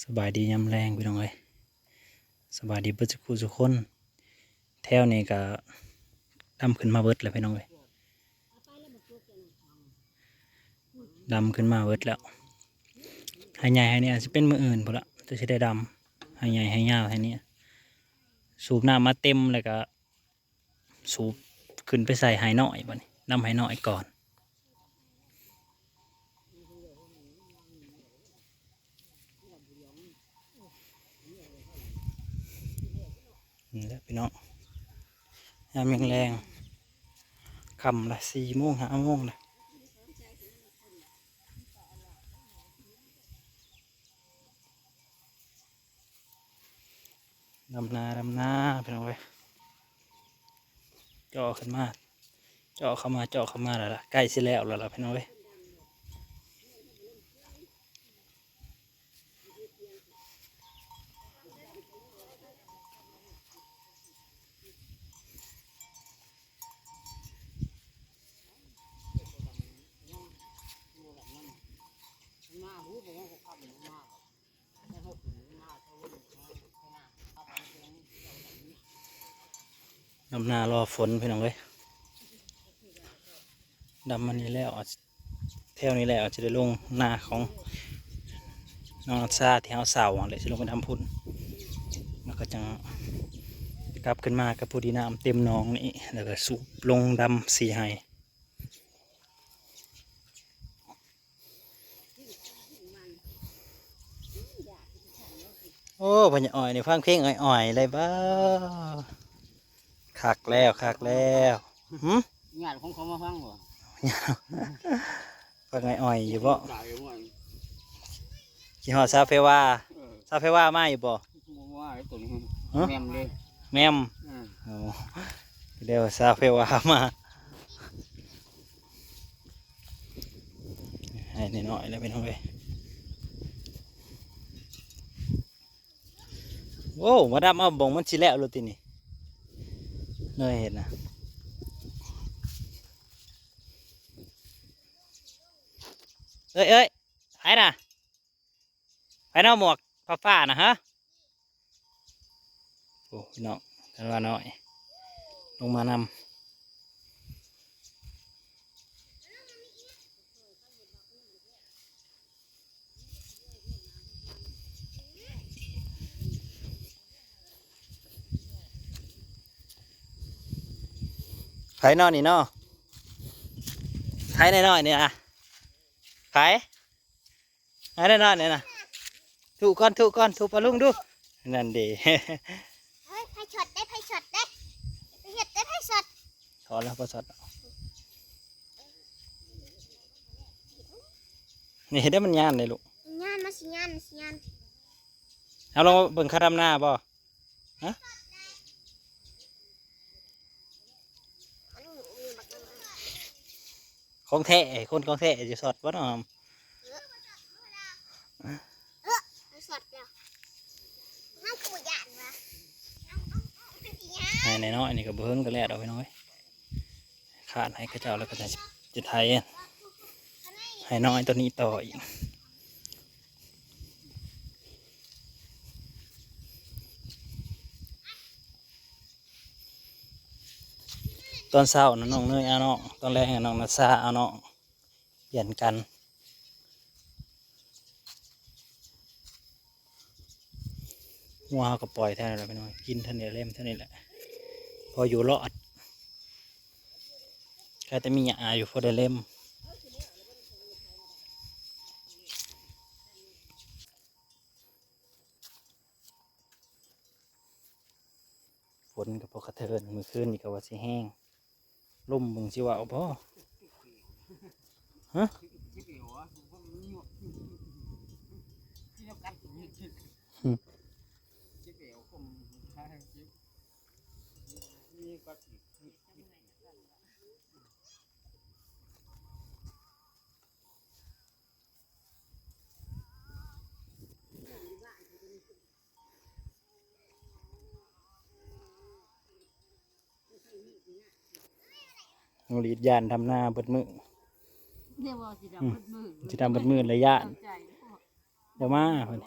ສະບາຍດີຍາມແລງພີ່ນ້ອງເອີຍ ສະບາຍດີເບິດສູ່ຜູ້ສູ່ຄົນ. ແຖວນີ້ກະດຳຂຶ້ນມາເບິດແລ້ວພີ່ນ້ອງເອີຍ ດຳຂຶ້ນມາເບິດແລ້ວ. ໄຮ່ໃຫຍ່ໄຮ່ນີ້ອາດຊິເປັນມື້ອື່ນພຸ້ນລະ ຈັ່ງຊິໄດ້ດຳ ໄຮ່ໃຫຍ່ໄຮ່ຍາວໄຮ່ນີ້ ສູບນ້ຳມາເຕັມແລ້ວກະ ສູບຂຶ້ນໄປໃສ່ໄຮ່ນ້ອຍ ບາດນີ້ ດຳໄຮ່ນ້ອຍກ່ອນ. ນີ້ແຫຼະພີ່ນ້ອງ ຍາມແລງໆ ຄ່ຳລະ ສີ່ໂມງ ຫ້າໂມງລະ. ດຳນາ ດຳນາ ພີ່ນ້ອງເອີຍ ເຈາະຂຶ້ນມາ ເຈາະເຂົ້າມາ ເຈາະເຂົ້າມາແລ້ວລະ ໃກ້ຊິແລ້ວແລ້ວລະພີ່ນ້ອງເອີຍ. ດຳນາລໍຝົນພີ່ນ້ອງເອີຍ ດຳອັນນີ້ແລ້ວ ແຖວນີ້ແຫຼະ ອາດຈະໄດ້ລົງນາຂອງນ້ອງນັດຊາທີ່ເຮົາເຊົ່າຫັ້ນແຫຼະ ຊິລົງໄປດຳພຸ້ນ ແລ້ວກໍຈັ່ງກັບຂຶ້ນມາ ກໍພໍດີນ້ຳເຕັມໜອງນີ້ ແລ້ວກໍສູບລົງດຳສີ່ໄຮ່. ໂອ້ ພໍ່ໃຫຍ່ອ້ອຍນີ້ຟັງເພງອ້ອຍໆ ໄດ້ບໍ່? ຄັກແລ້ວ ຄັກແລ້ວ. ຫື? ຍາດຂອງເຂົາມາຟັງບໍ່? ຟັງອ້ອຍໆຢູ່ບໍ່? ຕາຍແລ້ວ. ຄິດຮອດສາວເພວາ. ເອີ ສາວເພວາມາຢູ່ບໍ່? ບໍ່ມາ ໄອ້ຕົວນີ້. ຮະ? ແມ່ມເດ້. ແມ່ມ. ເອີ ໂອ້ ດຽວສາວເພວາມາ. ໄຮ່ນ້ອຍໆ ແລ້ວພີ່ນ້ອງເອີຍ. ໂອ້ ມາດຳເອົາບົງມັນຊິແລ້ວໂລດຕິນີ້ ເລີຍເຫັນນະ. ເອີຍ ເອີຍ ໃຜນະ? ໃຜເນາະ ໝວກຟ້າໆ ນະ ຮະ? ໂອ້ ພີ່ນ້ອງ ທັນວ່ານ້ອຍ ລົງມານຳ. ໃຜເນາະນີ້ເນາະ? ໃຜນ້ອຍໆ ນີ້ນະ? ໃຜ? ອັນນັ້ນນະ ທຸກ່ອນ ທຸກ່ອນ ທຸປາລຸງດູ ນັ້ນເດ. ເຮີ້ຍ ໄຟຊັອດເດ້ ໄຟຊັອດເດ້ ໄປເຮັດເດ້ ໄຟຊັອດ. ພໍແລ້ວ ພໍຊັອດ. ນີ້ເຮັດໃຫ້ມັນຍານເດ້ລູກ ຍານ ມັນຊິຍານ ມັນຊິຍານ. ເຮົາລອງເບິ່ງຄາດຳນາບໍ່? ຮະ? ຂອງແທ້ ຄົນຂອງແທ້ຊິຊັອດບໍ່ເນາະ? ເອີ ຊັອດແລ້ວ ເຮົາຄືບໍ່ຢ້ານວະ. ໄຮ່ນ້ອຍໆ ນີ້ກໍບໍ່ເຖິງກໍແລ້ວດອກ ພີ່ນ້ອງເອີຍ. ຄາດໃຫ້ເຂົາເຈົ້າແລ້ວກໍຈະ ຈະໄຖໄຮ່ນ້ອຍຕົວນີ້ຕໍ່ອີກ. ຕອນເຊົ້ານະ ນ້ອງເນີຍເອົານ້ອງ ຕອນແລງນະ ນ້ອງນັດຊາເອົານ້ອງ ປ່ຽນກັນ. ງົວເຮົາກໍປ່ອຍແຖວນີ້ແຫຼະພີ່ນ້ອງ ກິນແຖວນີ້ແຫຼະ ເລັມແຖວນີ້ແຫຼະ ພໍຢູ່ລອດ. ໃຄ່ແຕ່ມີຫຍ້າຢູ່ ພໍໄດ້ເລັມ. ຝົນກໍບໍ່ກະເທີນ ມື້ຄືນນີ້ກໍວ່າຊິແຮງ ລົມເບິ່ງຊິເວົ້າບໍ່? ຮະ? ນ້ອງຫຼີດຢ້ານດຳນາເບິດມື້ ເດວ່າຊິດຳເບິດມື້ ອືມ ຊິດຳເບິດມື້ແລ້ວຢ້ານ ເຂົ້າໃຈເນາະ ບໍ່ມາເພິ່ນ.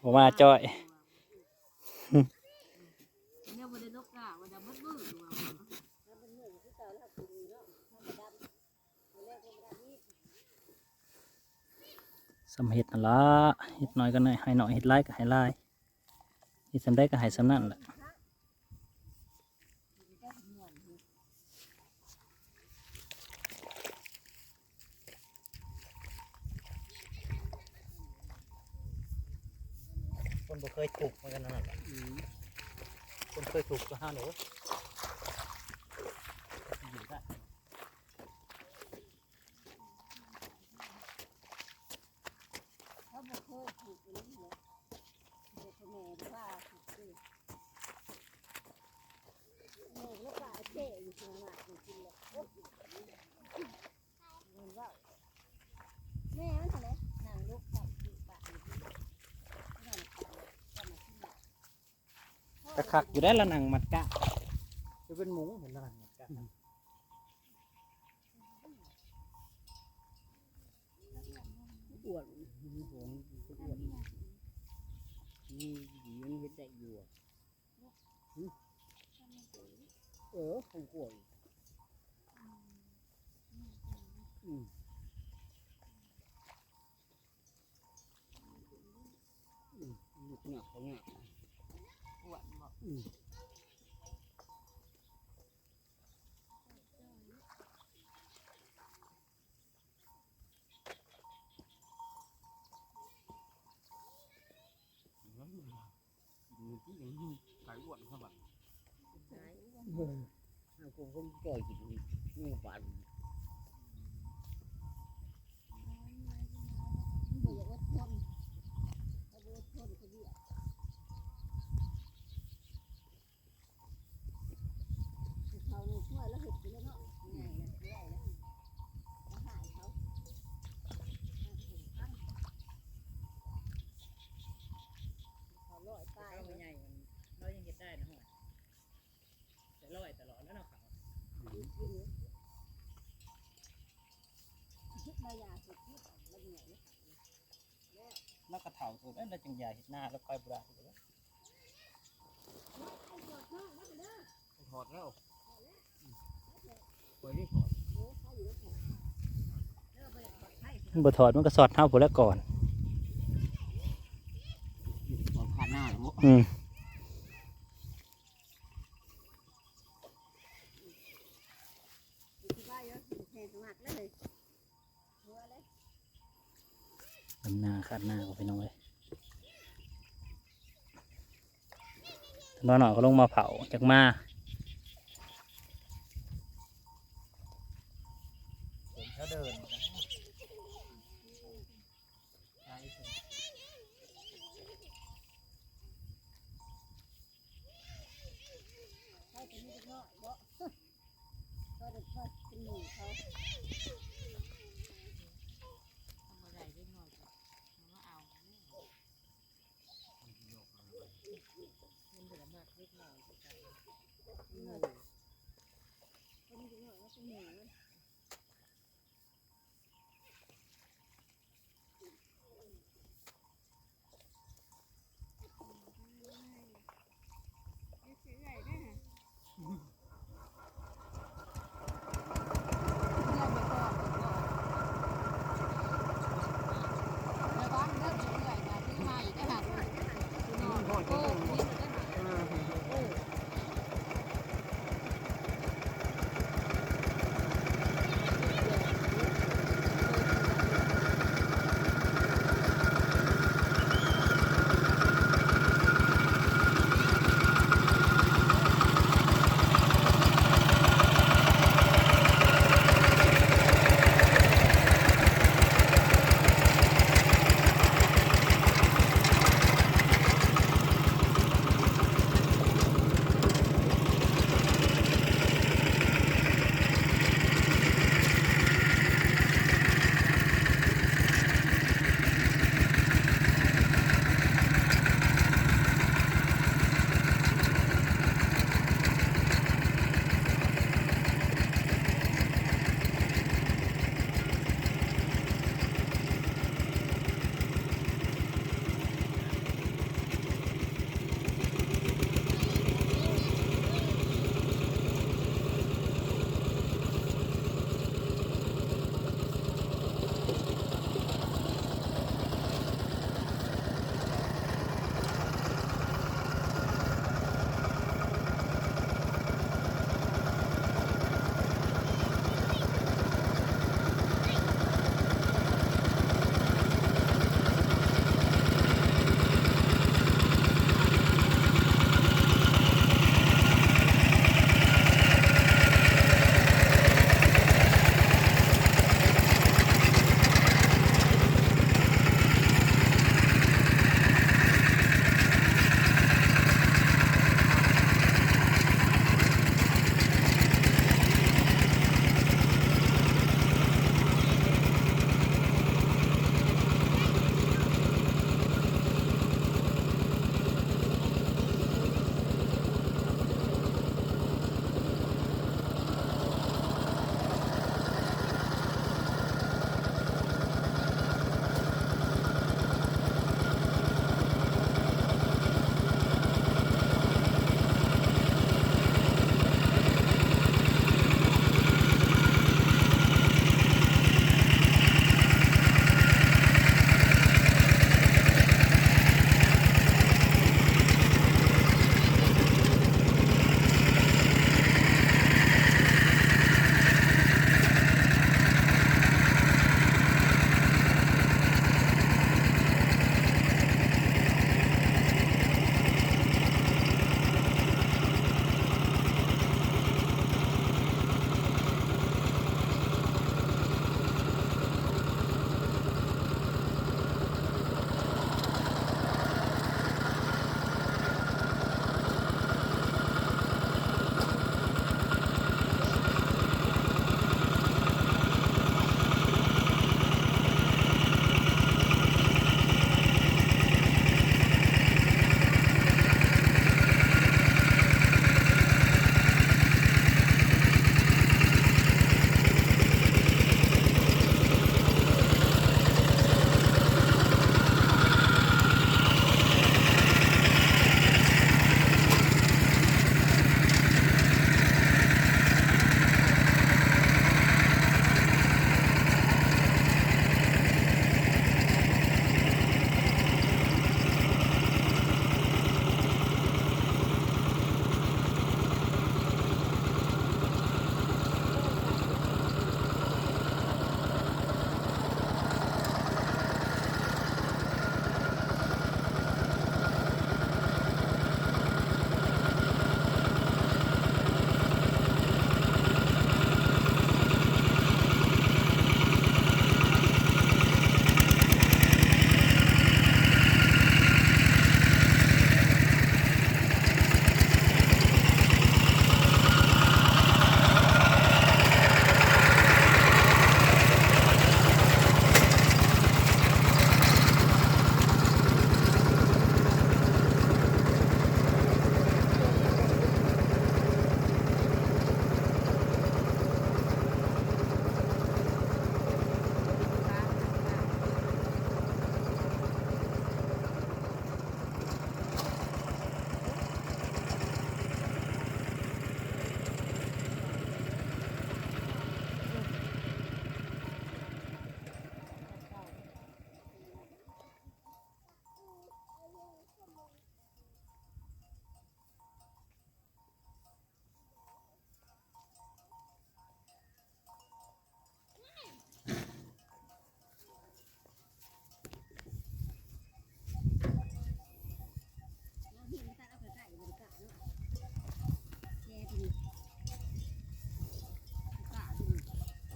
ບໍ່ມາຈ້ອຍ. ສ່ຳເຮັດຫັ້ນລະ ເຮັດໜ້ອຍກໍໜ້ອຍ ໃຫ້ໜ້ອຍ ເຮັດຫຼາຍກໍໃຫ້ຫຼາຍ ເຮັດສ່ຳໃດກໍໃຫ້ສ່ຳນັ້ນແຫຼະ. ຄົນບໍ່ເຄີຍທຸກເໝືອນກັນນັ້ນແຫຼະ ອືມ ຄົນເຄີຍທຸກຄືເຮົານີ້ ໂອ້ຍ ຢູ່ໄດ້. ເຂົາບໍ່ເຄີຍຖືກອີ່ຫຼີເນາະ ແຕ່ພໍ່ແມ່ພາຖືກ ແມ່ລະກະເຈຢູ່ຂ້າງຫຼັງກິນແລ້ວ ແມ່ມັນຫັ້ນແຫຼະ ນັ່ງລຸກກັບຢູ່ປາກຢູ່ ນັ້ນ ກໍມາກິນແລ້ວ. ກະຄັກຢູ່ໄດ໋ລະນັ່ງມັດກະ ຄືເປັນໝູເຫັນລະນັ່ງມັດກະ ອ້ວນ ມີຂອງ ອ້ວນ ມີ ມັນເຮັດໄດ້ຢູ່ ເອີ ຂອງກວນ ອືມ. ອືມ ລູກຫຍັກເຂົາຫຍັກ ອ້ວນບໍ່ ອືມ ອືມ ກິນໄກ່ອ້ວນຊະບັດ ເອີ ເອົາຂອງຄົນຈ່ອຍກິນ ມີປານ ມັນບໍ່ຢາກອົດທົນ ຖ້າບໍ່ອົດທົນກໍເບຍ ເຂົານີ້ຊ່ວຍລະເຮັດໄປເລີຍເນາະ ງ່າຍນະ ບໍ່ເວົ້າລະ ລະຫາຍເຂົາ ເຂົາຮ້ອຍປາຍ ເຂົາໃຫຍ່ ລາວຍັງເຮັດໄດ້ນະ ແຕ່ລອຍຕະຫຼອດແລ້ວເນາະ ລາວຢາກເຮັດ ລາວເມື່ອຍເດ້ ລາວກໍເຖົ້າໂພດແລ້ວ ລາວຈຶ່ງຢາກເຮັດນາ ລາວໄປບໍ່ໄດ້ແລ້ວ ຖອດແລ້ວ ຂ້ອຍໄດ້ຖອດ ມັນບໍ່ຖອດ ມັນກໍຊອດເຮົາພຸ້ນແຫຼະກ່ອນ ຖອດຄາໜ້າແລ້ວ ອືມ. ດຳນາຄາດນາ ພີ່ນ້ອງເອີຍ ນ້ອຍໆກໍລົງມາເຝົ້າ ຈັກມາ ເຫັນເຂົາເດີນ ໃຜກໍມີເດັກນ້ອຍເນາະ ກໍໄດ້ເປັນໝູ່ເຂົາ ທຳມະດາເດັກນ້ອຍກໍມາເອົາ ມັນກໍມັກເດັກນ້ອຍຄືກັນ ເອີ ກໍມີເດັກນ້ອຍມາເປັນໝູ່. ເອີ.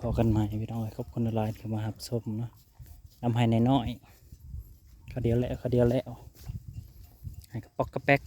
ພໍ້ກັນໃໝ່ພີ່ນ້ອງເອີຍ ຂອບຄຸນຫຼາຍໆທີ່ເຂົ້າມາຮັບຊົມເນາະ ນຳໄຮ່ນ້ອຍໆ ຄາວດຽວແລ້ວ ຄາວດຽວແລ້ວ ໄຮ່ກະປ໋ອກກະແປ໋ກ.